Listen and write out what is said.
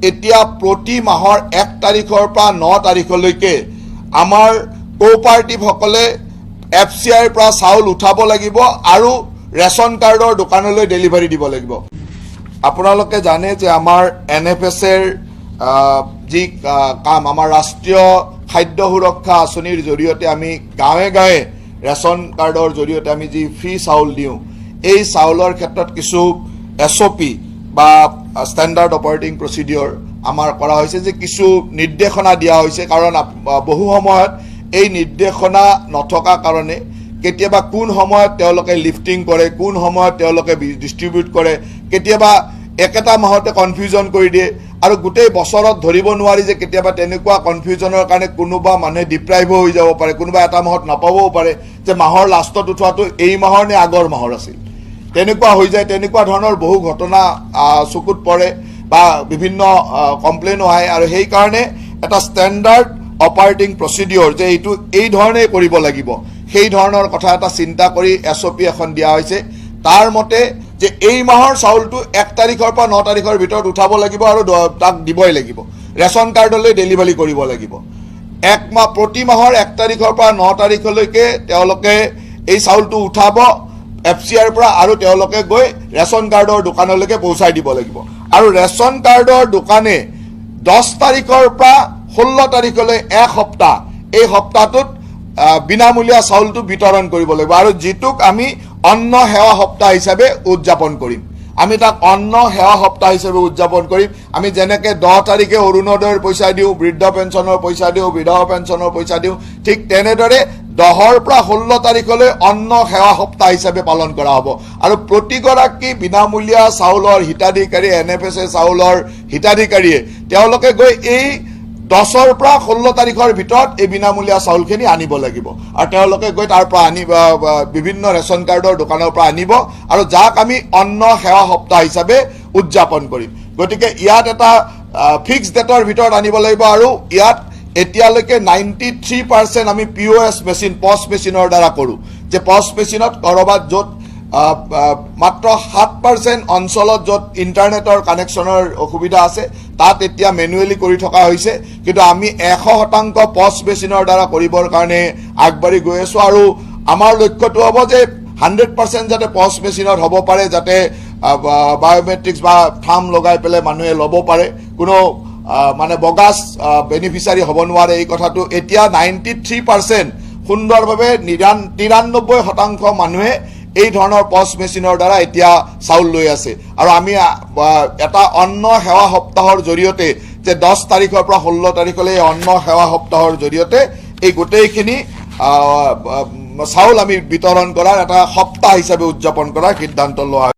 এতিয়া প্ৰতি মাহৰ 1 তাৰিখৰ পৰা 9 তাৰিখলৈকে আমাৰ কোঅপাৰেটিভসকলে এফচিআইৰ পৰা চাউল উঠাব লাগিব আৰু ৰেচন কাৰ্ডৰ দোকানলৈ ডেলিভাৰী দিব লাগিব। আপোনালোকে জানে যে আমাৰ এনএফএছৰ যি কাম, আমাৰ ৰাষ্ট্ৰীয় খাদ্য সুৰক্ষা আঁচনিৰ জৰিয়তে আমি গাঁৱে গাঁৱে ৰেচন কাৰ্ডৰ জৰিয়তে আমি যি ফ্ৰী চাউল দিওঁ, এই চাউলৰ ক্ষেত্ৰত কিছু এছঅ'পি বা ষ্টেণ্ডাৰ্ড অপাৰেটিং প্ৰচিডিঅ'ৰ আমাৰ কৰা হৈছে যে কিছু নিৰ্দেশনা দিয়া হৈছে। কাৰণ বহু সময়ত এই নিৰ্দেশনা নথকা কাৰণে কেতিয়াবা কোন সময়ত তেওঁলোকে লিফটিং কৰে, কোন সময়ত তেওঁলোকে ডিষ্ট্ৰিবিউট কৰে, কেতিয়াবা একেটা মাহতে কনফিউজন কৰি দিয়ে আৰু গোটেই বছৰত ধৰিব নোৱাৰি যে কেতিয়াবা তেনেকুৱা কনফিউজনৰ কাৰণে কোনোবা মানুহে ডিপ্ৰাইভো হৈ যাব পাৰে, কোনোবা এটা মাহত নাপাবও পাৰে যে মাহৰ লাষ্টত উঠোৱাটো এই মাহৰ নে আগৰ মাহৰ আছিল, তেনেকুৱা হৈ যায়। তেনেকুৱা ধৰণৰ বহু ঘটনা চকুত পৰে বা বিভিন্ন কমপ্লেইনো আহে আৰু সেইকাৰণে এটা ষ্টেণ্ডাৰ্ড অপাৰেটিং প্ৰচিডিঅ'ৰ যে এইটো এই ধৰণেই কৰিব লাগিব, সেই ধৰণৰ কথা এটা চিন্তা কৰি এছঅ'পি এখন দিয়া হৈছে। তাৰ মতে যে এই মাহৰ চাউলটো 1 তাৰিখৰ পৰা 9 তাৰিখৰ ভিতৰত উঠাব লাগিব আৰু তাক দিবই লাগিব, ৰেচন কাৰ্ডলৈ ডেলিভাৰী কৰিব লাগিব। এক মাহ, প্ৰতি মাহৰ 1 তাৰিখৰ পৰা 9 তাৰিখলৈকে তেওঁলোকে এই চাউলটো উঠাব এফচিআইৰ পৰা আৰু তেওঁলোকে গৈ ৰেচন কাৰ্ডৰ দোকানলৈকে পহুচাই দিব লাগিব। আৰু ৰেচন কাৰ্ডৰ দোকানে 10 তাৰিখৰ পৰা 16 তাৰিখলৈ এক সপ্তাহ, এই সপ্তাহটোত বিনামূলীয়া চাউলটো বিতৰণ কৰিব লাগিব আৰু যিটোক আমি অন্ন সেৱা সপ্তাহ হিচাপে উদযাপন কৰিম। আমি তাক অন্ন সেৱা সপ্তাহ হিচাপে উদযাপন কৰিম। আমি যেনেকে 10 তাৰিখে অৰুণোদয়ৰ পইচা দিওঁ, বৃদ্ধ পেঞ্চনৰ পইচা দিওঁ, বিধৱা পেঞ্চনৰ পইচা দিওঁ, ঠিক তেনেদৰে 10ৰ পৰা 16 তাৰিখলৈ অন্ন সেৱা সপ্তাহ হিচাপে পালন কৰা হ'ব। আৰু প্ৰতিগৰাকী বিনামূলীয়া চাউলৰ হিতাধিকাৰী, এনএফএছ এ চাউলৰ হিতাধিকাৰীয়ে তেওঁলোকে গৈ এই 10ৰ পৰা 16 তাৰিখৰ ভিতৰত এই বিনামূলীয়া চাউলখিনি আনিব লাগিব আৰু তেওঁলোকে গৈ তাৰ পৰা আনি বিভিন্ন ৰেচন কাৰ্ডৰ দোকানৰ পৰা আনিব আৰু যাক আমি অন্ন সেৱা সপ্তাহ হিচাপে উদযাপন কৰিম। গতিকে ইয়াত এটা ফিক্স ডেটৰ ভিতৰত আনিব লাগিব। আৰু ইয়াত এতিয়ালৈকে 93% আমি পিঅ'এছ মেচিন, পছ মেচিনৰ দ্বাৰা কৰোঁ যে পছ মেচিনত ক'ৰবাত য'ত আহ, আহ, মাত্ৰ 7% অঞ্চলত য'ত ইণ্টাৰনেটৰ কানেকশ্যনৰ অসুবিধা আছে, তাত এতিয়া মেনুৱেলি কৰি থকা হৈছে। কিন্তু আমি 100% পছ মেচিনৰ দ্বাৰা কৰিবৰ কাৰণে আগবাঢ়ি গৈ আছোঁ আৰু আমাৰ লক্ষ্যটো হ'ব যে 100% যাতে পছ মেচিনত হ'ব পাৰে, যাতে বায়'মেট্ৰিক্স বা থাম লগাই পেলাই মানুহে ল'ব পাৰে, কোনো মানে বগাছ বেনিফিচাৰী হ'ব নোৱাৰে। এই কথাটো এতিয়া 93% সুন্দৰভাৱে 93% মানুহে এই ধৰণৰ পছ মেচিনৰ দ্বাৰা এতিয়া চাউল লৈ আছে। আৰু আমি এটা অন্ন সেৱা সপ্তাহৰ জৰিয়তে যে 10 তাৰিখৰ পৰা 16 তাৰিখলৈ এই অন্ন সেৱা সপ্তাহৰ জৰিয়তে এই গোটেইখিনি চাউল আমি বিতৰণ কৰাৰ এটা সপ্তাহ হিচাপে উদযাপন কৰাৰ সিদ্ধান্ত লোৱা।